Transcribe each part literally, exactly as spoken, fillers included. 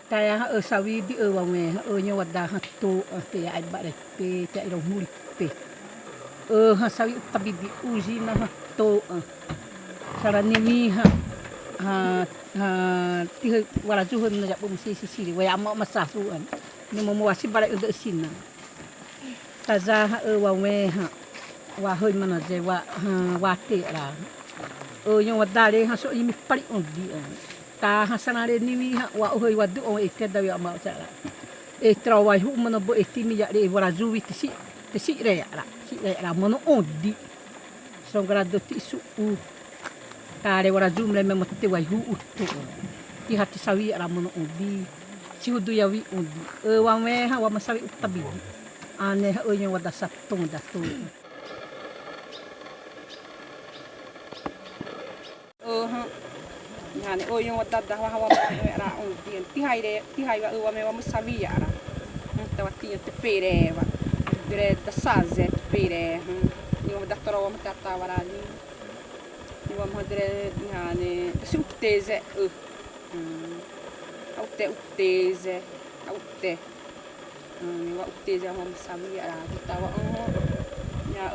Taya hã, õ sawi di, õ wamhã hã, õ nhowa da hã, tô ã, te aiba'repé, te airomhuri'repé. Õ hã sawi uptabi di, usi na hã, tô ã. Sarani mi hã, hã, hã, tihâ warazu hâimana za'ra bâ ma sisisiri, wa ãma ma safu ãne. Nimomo wasi'uba ré õ da sina. Taza hã, õ wamhã hã, wahâimana zé wa, hã, wate za'ra. Õ nhowa da ré hã, sô ĩmipari õ di ã. Taha sarani mi hã, wa oi wadu õ, e te da wi ãma za'ra. E te rowaihu'u mono bâ e timi za'ra, e warazu wi te si, te siré za'ra, siré za'ra mono õ di. São Gonçalves ti'isu'u. Taré warazu mreme ma te waihu'u tô. Ti'a hã te sawi za'ra mono õ di. Sihudu yawi õ di. Õ wamhã hã, wama sawi uptabi di. Ãne hã, õ nhowa da sa tô da tô. Õ hã. Ãne, õ nhowa da da wa, wama sawi za'ra õ di. Ti'a hã ré, ti'a hã wa, õ wamhã wama sawi za'ra. Hã, tawa ti'a te pere wa. Duré dasazé te pere hã. Nhowa da tô ré wama ta tawa rani. Nhowa ma hã duré, ãne, dasi uptezé õ. Hã. Aute uptezé. Aute. Hã, nhowa uptezé wama sawi za'ra. Tawa õ.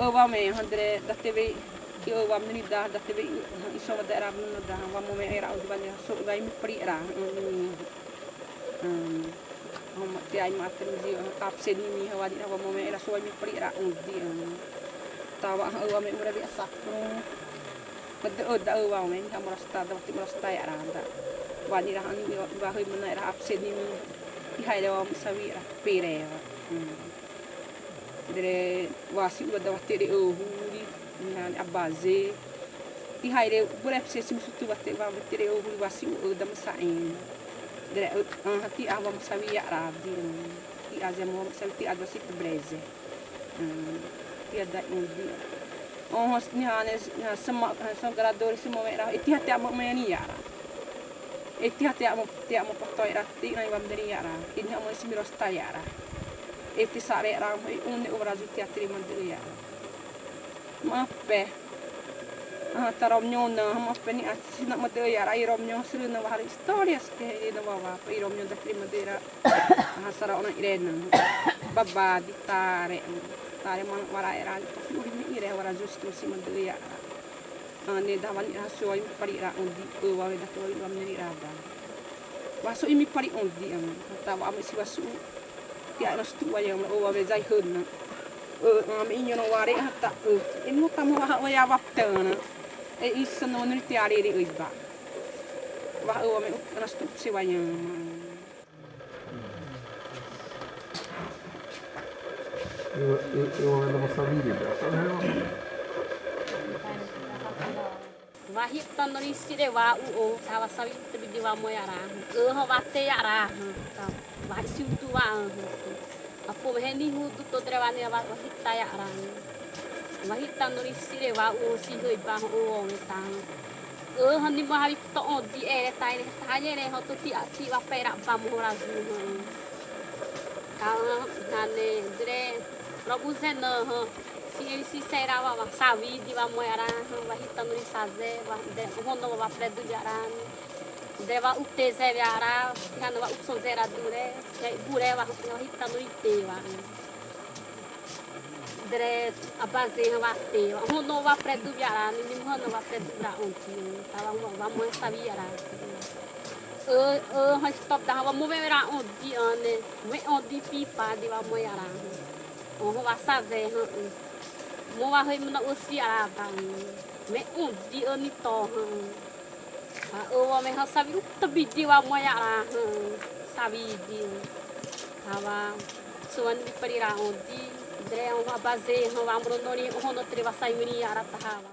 Õ wamhã hã duré da te we, i õ wamhã ni da, da te we, hã, isoma da za'ra mono da, wamhã za'ra õ di, wa ni sô wa ĩmipari za'ra. Hã. Hã. Hã, ma te aima te zi, hã, apse ni mi hã, wa ni ra wamhã za'ra sô wa ĩmipari za'ra õ di ã. Tawa hã, õ wamhã mura bi asapro. Ma da, õ da, õ wamhã, hã, mura sota da, wa te mura sota za'ra da. Wa ni ra hã ni, wa hâimana za'ra apse ni mi. Ti'a hã ré wama sawi za'ra pere wa. Hã. Duré wasi'u da wa te ré õ huri, ãne abaze. Ti'a hã ré, uburé pese simi sutu wa te wa, wa te ré õ huri wasi'u da ma sa'ẽna. Duré õ, ãhã ti'a wama sawi za'ra di. Ti'a zé ma wama sawi, ti'a da si te breze. Hã, ti'a da õ di. Õ hã s-, ãne, hã, sama, hã, São Gonçalves sima wẽ za'ra, e ti'a hã te amo mani za'ra. E ti'a hã te amo, te amo pato'e za'ra, te rai wamhã ni za'ra. E ni amo simi rosota za'ra. E te sa'ré za'ra, e õ ne õ warazu ti'a te ré ma dâ za'ra. Ma pé. Ãhã ta romnhõ na, ma pé ni a sina ma dâ za'ra, e romnhõ suru na wa hã istória sike e na wa wa, e romnhõ da te ré ma dâ za'ra. Ãhã sara õ na iré na. Baba di taré. Taré ma wara za'ra, ta uri ni iré warazu sima dâ za'ra. Ãne da wa ni ra sô ĩmipari za'ra õ di, õ wamhã da tô wa ĩmipari za'ra da. Wa sô ĩmipari õ di ãne. Tawa amo si wa sô. Ti'a na sô tu wa yama, õ wamhã zai hâna. Õ, ãme inhono wa ré hã ta, õ. Ĩno tamo wa hã wa ya wa tana. E isa no ni te aré ré õ iba. Wa õ wamhã na sô tu se wa yama. Io, io, io, io, io, io. Wahi'rata norĩ siré wa'u õ, tawa sawi uptabi di wamhã za'ra hã. Õ hã wate za'ra hã. Tawa wahi'rata si'udu wa õ hã. Apo hã nihudu tô duré wa ni wa, wahi'rata za'ra hã. Wahi'rata norĩ siré wa'u õ, sihâiba hã õ wẽ ta hã. Õ hã ni ma hawi tô õ di ere ta ere ta hawi ere hã tô ti'a ti'a wapé za'ra bâ mono warazu hã. Tawa hã ne duré robuzé na hã. Si eri si sera wa, wa sawi di wamhã za'ra hã, wahi'rata norĩ sazé, wa de, õ hã na wa waprédu za'ra. Duré wa uptezé za'ra, ti'a hã na wa upsõzé za'ra duré, te iburé wa, wahi'rata norĩ te wa. Duré abazé hã wa te wa, õ hã na wa waprédu za'ra, ni ni hã na wa waprédu za'ra õ di, tawa wa, wamhã sawi za'ra. Õ, õ hã stop da hã wamhã wẽ za'ra õ di ãne, wẽ õ di pipa di wamhã za'ra hã. Õ hã wa sazé hã, õ. Mo wa hâimana usi za'ra da. Wẽ õ di õ ni tô hã. A, õ wamhã hã sawi uptabi di wamhã za'ra hã. Sawi di. Tawa. Sô wa ĩmipari za'ra õ di. Duré õ abazé hã wamro norĩ õ hã na te ré wa sawi za'ra tahawa.